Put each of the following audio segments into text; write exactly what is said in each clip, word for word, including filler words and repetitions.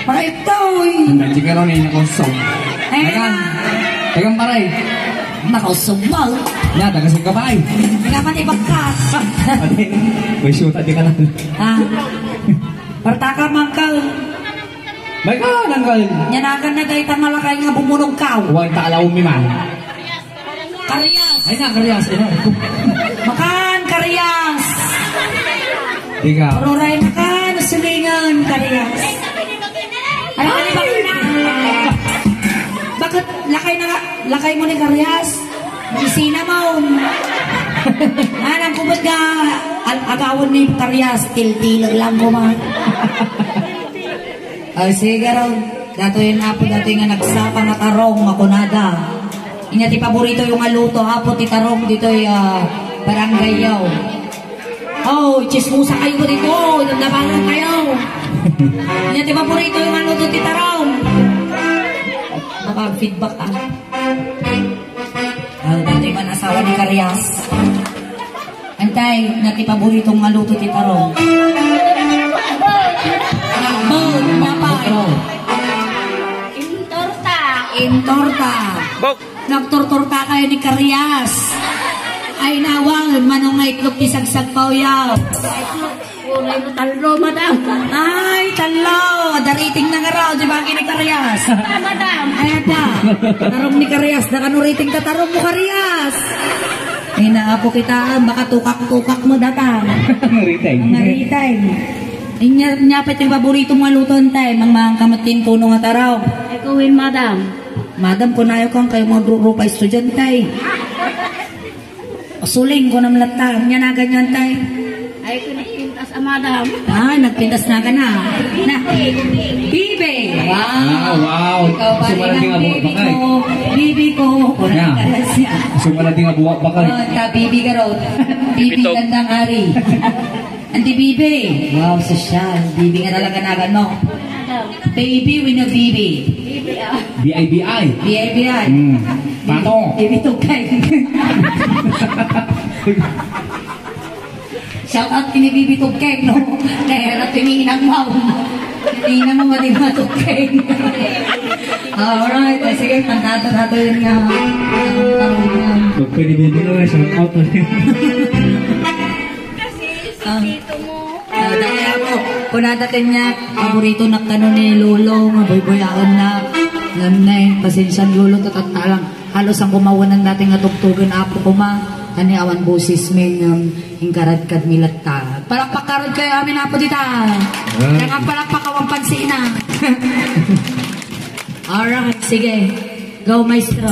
Paray toy. Ang ganti ka ron, eh, nakusog. Ay, Tagan. na. Tagan, paray. Nakusog mo. Na, tagasig ka, paray. Nga man ibagka. Ate, may shoot, ate ka na. Ah. Parta ka, mangkal. May ka, nangkal. Nyanagan na dahil tangalakay nga bumunog ka. Huwag talaw mi man. Karias. Ay na, Karias. Ay na. Makan, Karias. Ikaw. Ruray makan, silingan, Karias. Alam ka ni bakit na? Bakit lakay na, lakay mo ni Karias? Isina mo. Anang kubot nga, al-, agawon ni Karias, tiltilag lang ko man. Ay, sige, raw. Datoy nga apo, datoy nga nagsapa nga tarong, makunada. Inya ti paborito yung nga luto, apo, ti tarong ditoy, ah, barangay yaw. Oh, chismosa kayo ko dito, naglabanan kayo. Inya ti paborito yung nga luto, ti tarong. Baka feedback, ah. Ah, datoy man asawa ni Karias. Antay, na ti paborito nga luto ti tarong. Bawd, napay. Intorta. Intorta. Bok. Nagtortorta kayo ni Karias. Ay, nawal, manong nga itlog ti sagsagpaw yaw. Uray mo tallo, madam. Ay, tallo. Dariting na nga raw, di ba, ni Karias? Ah, madam. Ay, da. Tarong ni Karias, da kano riting ka, tarong mo, Karias. Ay, naapo kita, baka tukak-tukak mo data. Ngaritay. Ngaritay. Inya, nya pa iti paborito mo nga luto, tay, mang, mang kamat tin puno nga taraw. Ay, kuwin, madam. Madam, kunayo kang kayo mga rupa estudyante. Suling ko naman latta. Nya na ganyan, tay. Ay, ko nagpintas, ah, madam. Ah, nagpintas na ka na. Na. Bibi. Wow. Ah, wow. Ikaw pa rin ang bibi ko. Bibi ko. Wala ka na siya. Sumala din nga buwak bakal. Oh, ta bibi ka raw. Bibi Bibi to. Gandang ari. Anti bibi. Wow, sosyal. Bibi nga talaga na, no? Baby, we know bibi. B I B I. B I B I. Mm. Pato. Bibi tugkay. Shout out kini Bibi Tugkay, no? Kaya na tininang mo. Tininang mo, di ba, Tugkay? Alright, eh, sige, pantado nato yun nga. Magpwede din yun, eh, shout out. Kasi, Ah. Sisito mo. Ah, dahil ako, kunada kanya, paborito na kano ni Lolo, nga boy-boyaon na. Ngem ne, pasensya ni Lolo, tatattalang. Halos ang kumawanan natin nga tugtugan, apo ko ma, ani awan boses mi, ngem inkaradkad mi latta. Palakpak karod kayo amin, apo, dita. Ah. Kaya nga palakpak awan pansina. Alright, sige. Go, maestro.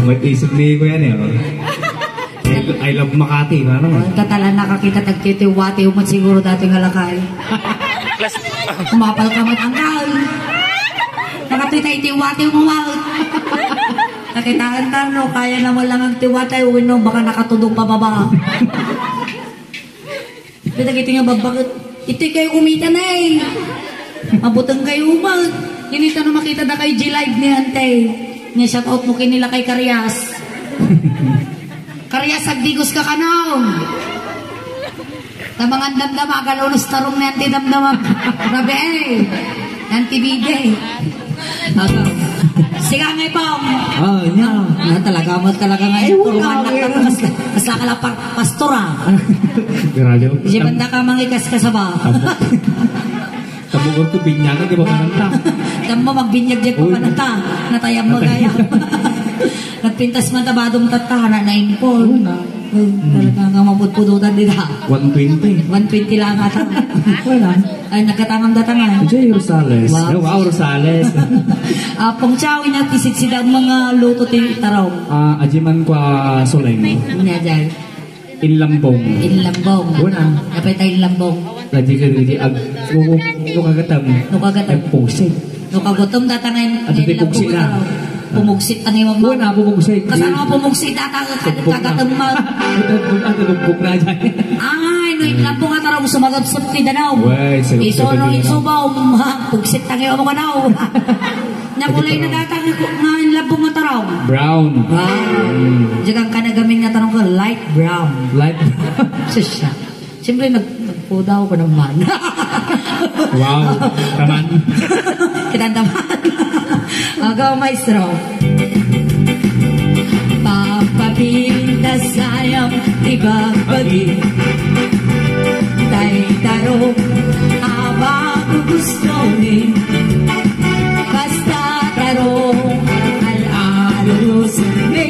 May isip ni Kuya niya, oh. I, I love Makati, ano? Ang tatala nakakita tagtitiwati, umot siguro dati nga lakay. Umapal ka man, angkal. Nakapita itiwati, umawal. Nakitaan ta, no? Kaya naman lang ang tiwati, uwi, no? Baka nakatudong pababa. Dagiti nga babbaket, iti kayo kumita na eh. Mabuteng kayo umag. Inita no makita da kay G Live ni Antay. Ni shout out mo kinila kay Karias. Karias, agdigos ka kanaw. Tamangan damdama, agalunos tarong ni Auntie damdama. Grabe eh. Auntie Bibi. Ato. Siga nga ipong. Ah, nya. Na talaga mo, talaga nga Ay, ipong. Wala, Anak wala. Ka, mas, mas nakalapang pastor ah. Grabe. Di banda ka mangikas ka sa ba? Tabo. Tabo ko to, binyagan, di ba, mananta? Tamo, magbinyag-yag pa Uy. Mananta. Natayam mo Natay- gaya. Nagpintas man tabadong tatana na impon. Oo na. Ay, Hmm. Talaga nga mapudpudutan nila. One twenty. One twenty lang ata. Wala. Ay, nagkatangam datang ah. Jay Rosales. Wow. Wow, Rosales. Apong Chow, inatisid sida ang mga luto ti taraw. Ah, ajiman kwa Soleng. Nya, Jay. Inlambong. Inlambong. Una. Apay ta inlambong. Lagi ka, lagi ag-, kuku-, kuku kagatam. No kagatam. Ay, pusit. No kagutom datang ay At iti inlambong pusit na. Taraw. Pumugsit ang imam. Wala, pumugsit. Kasano nga pumugsit? Data ka, Tugbok na. Kagatemman. Ito, ito, ito, tugbok na dyan. Ay, no, inlambong nga tarong sumagapsap ti danaw. Way, sumagapsap ti danaw. Iso no, insubaw, ha, pugsit ang imam nga naw. Nakulay na data nga, nga inlambong nga tarong. Brown. Wow. Mm. Diyan ka nagamin nga tarong ko, light brown. Light brown. Susya. Siyempre, nag-, nagpudaw ko naman. Wow. Taman. Kitang taman. Agaw, maestro. Papapintas sayang ibabagi. Tay tarong abago gusto ni. Basta tarong al-alulusmi.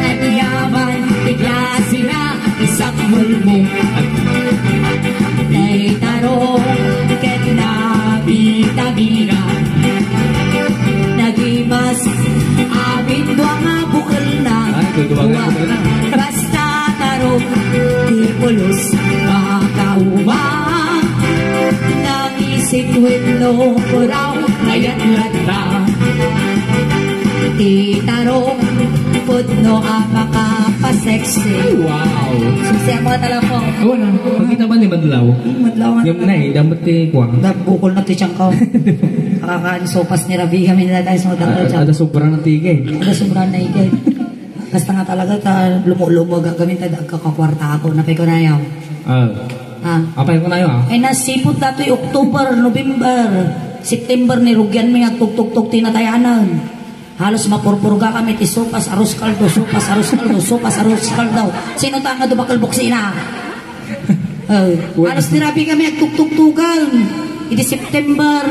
Nagyaman, iglasi na. Isakmul mo. Tay tarong ket nabitamina. Nagimas amin dua nga bukel na. Ay, dua nga bukel na. Basta tarong ti pulos makauma. Nang Isip wenno puraw, ayat latta. Ti tarong pudno a makapasexy. Ay, wow. Sumisiak mo talaga po. Awan na. Makita ba ni Madlaw? Hmm, Madlaw nga. Yung na eh, dapat ti kuwang. Nabukol na ti tiyang ka. Kakain sopas ni Rabi kami nila tayo sa mga Ah, dakal dyan. Ada sobra na tigay. Ada sobra na igay. Basta nga talaga, ta lumo-lumo ga-, gamin ta agkakakwarta ako. Napay ko na yaw. Ah. Ah. Apay ko na yaw, ah. Ay, nasipot datoy October, November, September, ni rugyan mi nga agtugtugtog ti natayanan. Halos mapurpurga kami ti sopas, arroz caldo, sopas, arroz caldo, sopas, arroz caldo. Sino ta nga dumakal buksina? Oh, halos ni Rabi kami agtugtugtugan. Iti September,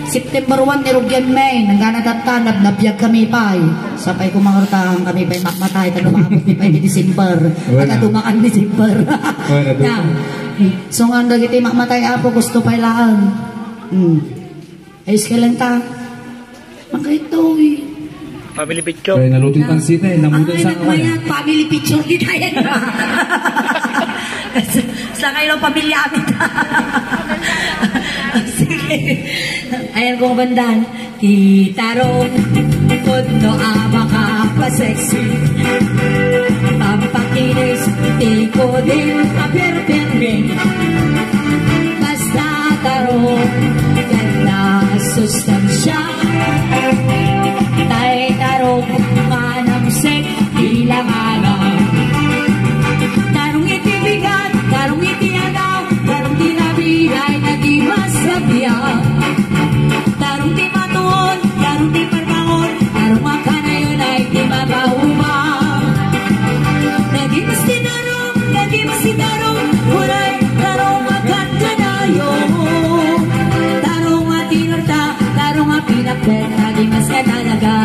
September one, ni rugyan mi. Nanggana tatta, nab-, nabiag kami pay. Sapay ko mangurtang kami pay makmatay, ta dumaabot mi pay ti December. Wala. At dumakan December. Wala, Na. dumakan. So, nga dagiti makmatay, Apo, gusto pay laang. Hmm. Ayos ka lang ta. Makita, uy. Family picture. Kaya naluto yung pansit eh. Namutan Ay, sa nagmayat. Family picture di tayo. Sa kayo lang pamilya amin. Sige. Ayan kong bandan. Ti tarong pudno a makapasexy. Pampakinis, ti kudin a perpermi. Basta tarong ken nasustansya. Tay tarong manamsek ti langana. Tarong iti bigat, tarong iti adaw, tarong ti nabiday na di masabia. Tarong ti matuon, tarong ti parbangon, tarong a kanayon ay ti makauma. Naging mas tinarong, naging mas tinarong, uray tarong a kankanayon. Tarong a tinurta, tarong a pinakbet, naging mas katalaga.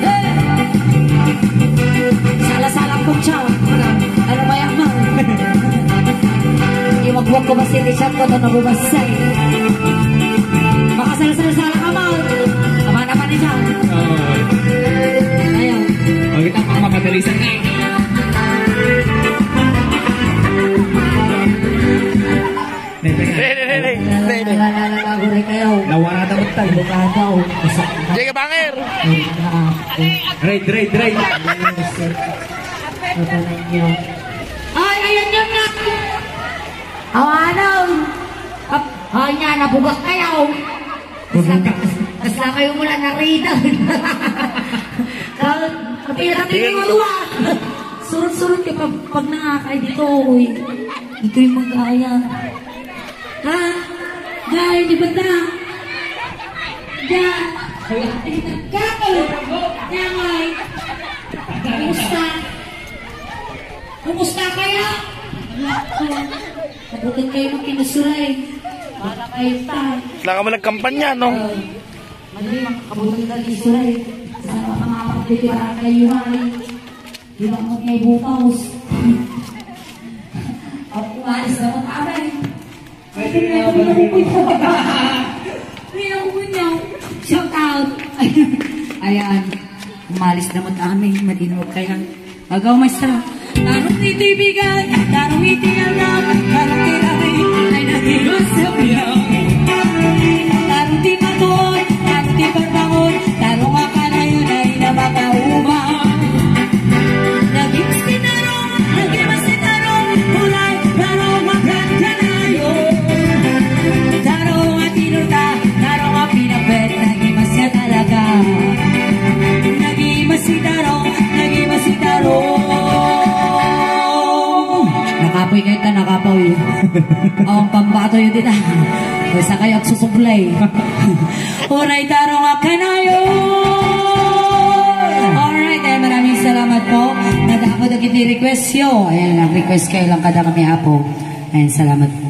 Hey! Sala-sala ko siya. Ano ba yan, ma'am? Iwagwag ko ba si Richard ko ito nabubasay? Makasala-sala ka, ma'am. Tama naman ni John. Oo. Ayaw. Pagkita ko makadalisan na. Nay, nay, nay. Nay, nay, nay, nay. Nay, nay. Nawara na mo tayo. Bukadaw. Jay Kabanger. Raid, raid, raid. Ay, ayan yun na. Awanan. Ap-, ay, niya, nabugak kayo. Kasla, kasla kayo mula na rito. Kapila-kapila mo duwa. Surut-surut ka pag, pag nangakay dito, uy. Dito'y mag-aya. Ha? Gay, di ba ta? Gay. Gay. Gay. Kumusta? Kumusta kaya? Kabutan kayo ng kinusuray. Para kayo ta. Wala ka man nagkampanya, no? Mali, makabutan ka ni Suray. Sana makapagpipiraan kayo, mali. Di ba mo may bukaws? At umalis na mo, aray. Ay, pinakabinakubit mo. Pinakabinakubit. Shout out. Ayan. Umalis na mo, amin. Matinog kaya. Agaw, maestra. Tarong iti bigat, tarong iti anak, tarong ti rabi, ay naging masabihan. Tarong ti matuon, tarong ti parbangon, Kauma. Naging si Tarong, naging si Tarong, uray Tarong a kanayon. Tarong a tinurta, Tarong a pinapet, naging siya talaga. Naging si Tarong, naging si Tarong. Nakapoy kayo ta, nakapoy. Ang pambatoy dita. Basta kayo agsusublay. Uray Tarong a kanayon. Alright, ay maraming salamat po. Nadako dagiti request yo. Ayan, nag-request kayo lang kada kami, Apo. Ayan, salamat.